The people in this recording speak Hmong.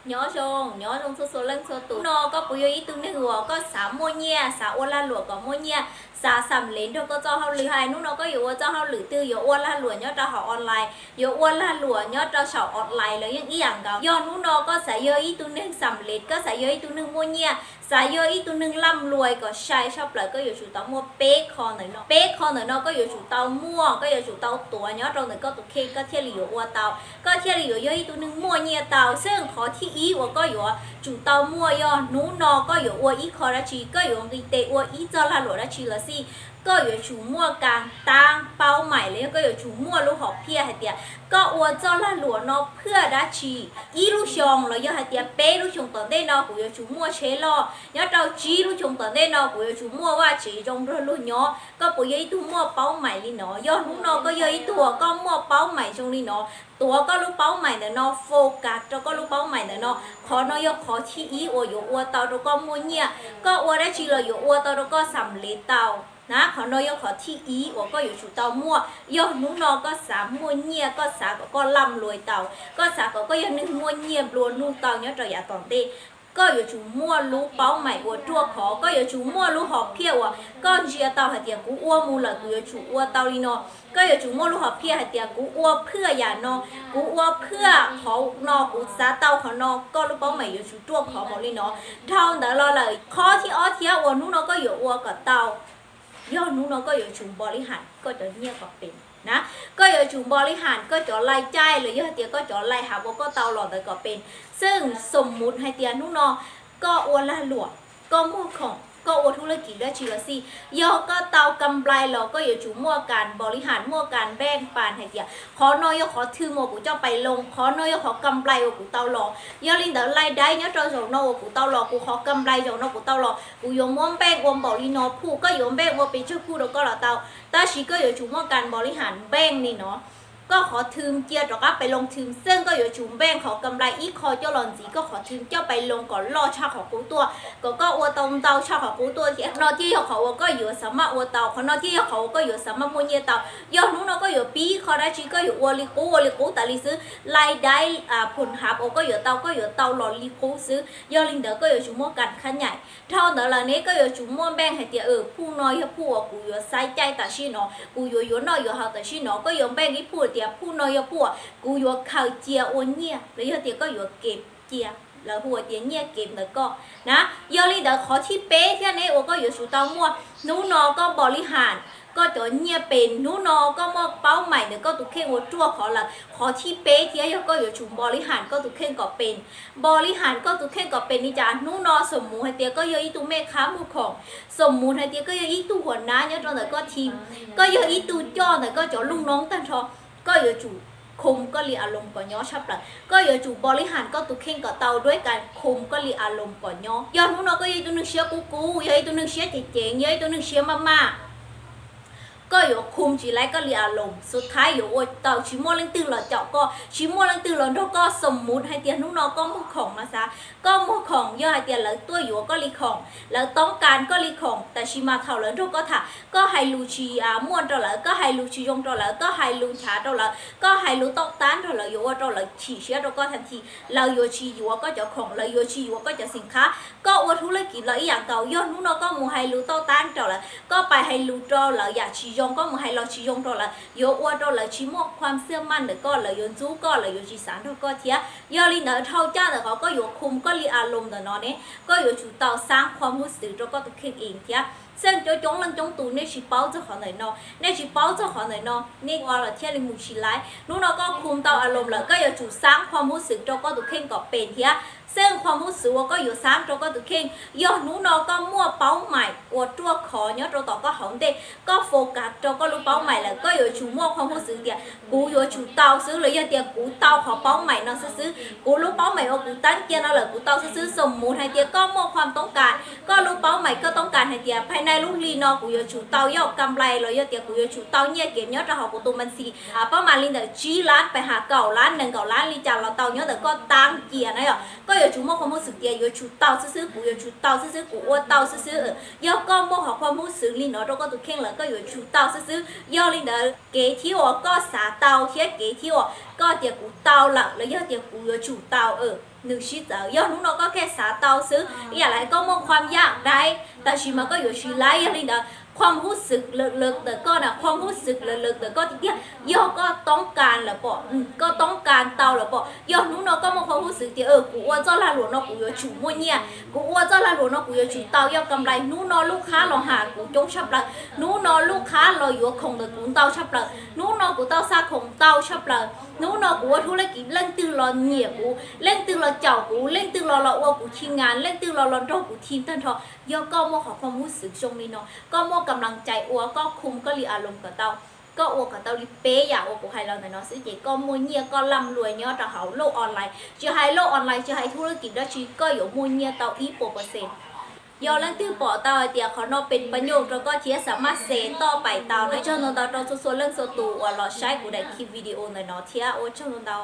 Nyob zoo, nyob zoo txhua txhua leej txhua tus. Hnub no koj puas yog ib tug neeg uas koj xav muaj nyiaj, xav ua lag luam kom muaj nyiaj, xav xam lev nrog koj txoj hauj lwm? Hais hnub no koj yuav ua txoj hauj lwm twg, yuav ua lag luam nyob rau hauv online, yuav ua lag luam nyob rau saum online los yeej ib yam nkaus. Yog hnub no koj xav yog ib tug neeg xam lev, koj xav yog ib tug neeg muaj nyiaj, xav yog ib tug neeg laj luas kom sai tshaj plaws, koj yuav tsum tau muaj peb qho ntawm no. Peb qho ntawm no koj yuav tsum tau muaj, koj yuav tsum tau tuav nyob rau ntawm koj tus kheej, koj thiaj li yuav ua tau, koj thiaj li yuav yog ib tug neeg muaj nyiaj tau. Xwb qhov thib ib uas koj yuav tsum tau muaj yog hnub no koj yuav ua ib qho dab tsi, koj yuav nqis tes ua ib txoj lag luam dab tsi los xij, koj yuav tsum muaj kas taab paub maim los yog koj yuav tsum muaj lub hom phiaj hais tias koj ua txoj lag luam no phwaj dab tsi. Ib lub xyoos los yog hais tias peb lub xyoos tom ntej no kuv yuav tsum muaj tsheb loj, nyob rau tsib lub xyoos tom ntej no kuv yuav tsum muaj vaj tsev zoo nrog luag nyob. Koj puas yog ib tug muaj paub maim li no? Yog hnub no koj yog ib tug uas koj muaj paub maim zoo li no, tuav koj lub paub maim ntawm no, focus rau koj lub paub maim ntawm no. Qhov no yog qhov thib ib uas yuav ua tau rau koj muaj nyiaj. Koj ua dab tsi los yuav ua tau rau koj xam lev tau na. Qhov no yog qhov thib ib uas koj yuav tsum tau muaj. Yog hnub no koj xav muaj nyiaj, koj xav kom koj laj luas tau, koj xav kom koj yog neeg muaj nyiaj nplua nuj tau nyob rau yav tom ntej, koj yuav tsum muaj lub paub maim uas ruaj khov, koj yuav tsum muaj lub hom phiaj uas koj ntsia tau hais tias kuv ua mus lawm kuv yuav tsum ua tau li no. Koj yuav tsum muaj lub hom phiaj hais tias kuv ua phwaj yam no, kuv ua phwaj qhov no, kuv xav tau qhov no, koj lub paub maim yuav tsum ruaj khov mus li no. Dhau ntawd los lawm, qhov thib ob thiab uas hnub no koj yuav ua kom tau, yog hnub no koj yuav tsum npo li has koj cov nyiaj kom pem na. Koj yuav tsum npo li has koj cov laj caij los yog tias koj cov laj hav uas koj tau los ntawd kom pem. Xwb xom mus hais tias hnub no koj ua lag luam, koj muag khoom, koj ua thub laj kis dab tsi los xij, yog koj tau kam nplai los koj yuav tsum muaj kas npo li has, muaj kas npeej pas hais tias qhov no yog qhov thwm uas kuv coj pais loo, qhov no yog qhov kam nplai uas kuv tau los. Yog li ntawd laj daib nyob rau zaum no uas kuv tau los, kuv qhov kam nplai zaum no kuv tau los, kuv yuav muab npeej ua npaum li no phuj, koj yuav npeej ua pes tsawg phuj rau koj los tau, tab sis koj yuav tsum muaj kas npo li has npeej li no. Koj qhov thwm cia rov qab pais loo thwm, xwb koj yuav tsum npeej qhov kam nplai ib qho coj los ntxiv koj qhov thwm coj pais loo kom loj tshaj qhov qub tuaj, kom koj ua tau ntau tshaj qhov qub tuaj thiab. No thiaj yog qhov uas koj yuav xav maj ua tau, qhov no thiaj yog qhov uas koj yuav xav maj muaj nyiaj tau. Yog hnub no koj yuav pib qho dab tsi koj yuav ua li qub ua li qub tas li xwb, laj daib phom hav uas koj yuav tau, koj yuav tau los li qub xwb. Yog li ntawd koj yuav tsum muaj kas khab nyaim. Dhau ntawd lawm ne koj yuav tsum muaj npeej hais tias phuj no yog phuj uas kuv yuav xaiv caij tam sim no, kuv yuav yuav noj yuav haus tam sim no. Koj yuav npeej ib phuj tias phuj no yog phuj uas kuv yuav khaws cia ua nyiaj los yog tias koj yuav kev cia, lawv hu tias nyiaj kev ntawm koj na. Yog li ntawd qhov thib peb thiab ne uas koj yuav tsum tau muaj, hnub no koj npo li has koj cov nyiaj pem, hnub no koj muaj paub maim ntawm koj tus kheej uas ruaj khov lawm, qhov thib peb thiab yog koj yuav tsum npo li has koj tus kheej kom pem. Npo li has koj tus kheej kom pem li cas? Hnub no xom mus hais tias koj yog ib tug mej khab muag khoom, xom mus hais tias koj yog ib tug huam nab nyob rau ntawm koj thim, koj yog ib tug coj ntawm koj cov lub noob tag nrho, koj yuav tsum khum koj li a loos kom nyob tshaj plaws. Koj yuav tsum npo li has koj tus kheej kom tau duab kas khum koj li a loos kom nyob. Yog hnub no koj yog ib tug neeg siab kub kub, yog ib tug neeg siab ceev ceev, yog ib tug neeg siab maj maj, koj yuav khum tsis laib koj li a loos, xub thaib yuav ua tau tsis muaj leej twg los caum koj, tsis muaj leej twg los nrog koj. Xom mus hais tias hnub no koj muag khoom no xav, koj muag khoom yog hais tias lawv tuaj yuav koj li khoom, lawv toob kas koj li khoom, tab sis mas thaum lawv nrog koj tham koj hais lus tsis muaj rau lawv, koj hais lus tsis zoo rau lawv, koj hais lus nchav rau lawv, koj hais lus toj tab nrog lawv yuav ua rau lawv chim siab rau koj tag nrho, lawv yuav tsis yuav koj cov khoom, lawv yuav tsis yuav koj cov xim khab. Koj ua thub laj kis los ib yam nkaus, yog hnub no koj mus hais lus toj tab rau lawv, koj pais hais lus rau lawv yam tsis zoo, koj mus hais los tsis zoo rau lawv, yuav ua rau lawv tsis muaj khua xwb maj ntawm koj, lawv yuav ntxub koj, lawv yuav tsis xav nrog koj thiab. Yog li ntawd dhau caj ntawm qhov koj yuav khum koj li a loos ntawm no ne, koj yuav tsum tau xaab khua muab xwv rau koj tus kheej ees thiab. Xeej coob coob leej coob tus nej tsis paub txog qhov ntawm no, nej tsis paub txog qhov ntawm no nej ua los thiaj li mus tsis laib. Hnub no koj khum tau a loos lawm, koj yuav tsum xaab khua muab xwv rau koj tus kheej kom pem thiab. Xeej khua muab xwv uas koj yuav xaab rau koj tus kheej, yog hnub no koj muaj paub maim uas ruaj khov nyob rau tom koj hauv ntej, koj focus rau koj lub paub maim lawm, koj yuav tsum muaj qhov muab xwv tias kuv yuav tsum tau xwb los yog tias kuv tau qhov paub maim no xwb xwb. Kuv lub paub maim uas kuv tab cia no lawm kuv tau xwb xwb. Xom mus hais tias koj muaj qhov toob kas, koj lub paub maim koj toob kas hais tias phais nai lub hli no kuv yuav tsum tau yoj kam nplai los yog tias kuv yuav tsum tau nyiaj kev nyob rau hauv kuv tus mas ntxis, pab mas li ntawm tsib lab pes has kaum lab nees nkaum lab li cas los tau nyob ntawm koj tab cia na yom. Koj yuav tsum muaj qhov muab xwv tias yuav tsum tau xwb xwb, kuv yuav tsum tau xwb xwb, kuv ua tau xwb xwb. Yog koj muaj qhov qhua muab xwv li no rau koj tus kheej lawm koj yuav tsum tau xwb xwb. Yog li ntawd kev thib uas koj xav tau thiab kev thib uas koj tias kuv tau lawm los yog tias kuv yuav tsum tau Nws sib txawv, yog hnub no koj thiaj xav tau xwb, ib yam li koj muaj ความอยากได้ tab sis mas koj yuav tsis laib. Yog li ntawd ความรู้สึก lawm lawm ntawm koj na, ความรู้สึก lawm lawm ntawm koj tiag tiag, yog koj toob kas lawm pom, koj toob kas tau lawm pom. Yog hnub no koj muaj ความรู้สึก tias kuv ua txoj lag luam no kuv yuav tsum muaj nyiaj, kuv ua txoj lag luam no kuv yuav tsum tau yog kam lais, hnub no lub khab los has kuv coob tshaj plaws, hnub no lub khab los yuav khoom ntawm kuv ntau tshaj plaws, hnub no kuv tau xa khoom ntau tshaj plaws, hnub no kuv ua thub lej kim leej twg los nyiam kuv, leej twg los caum kuv, leej twg los los ua kuv chim ngas, leej twg los los nrog kuv chim tag nrho. Yog koj muaj qhov ความรู้สึก zoo li no, koj muaj kam lais cai ua, koj khum koj li a loos kom tau, koj ua kom tau li peb yam uas kuv hais los ntawm no xwb ces koj muaj nyiaj koj laj luas nyob rau hauv lub online, tsis hais lub online tsis hais thub lej kim dab tsi koj yuav muaj nyiaj tau ib puas percent. Yog leej twg pom tau hais tias qhov no pes pas nyuj rau koj thiab xav maj xes toj pais tau no, ua tsaug ntau ntau rau txhua txhua leej txhua tus uas los saib kuv daim video ntawm no thiab ua tsaug ntau ntau.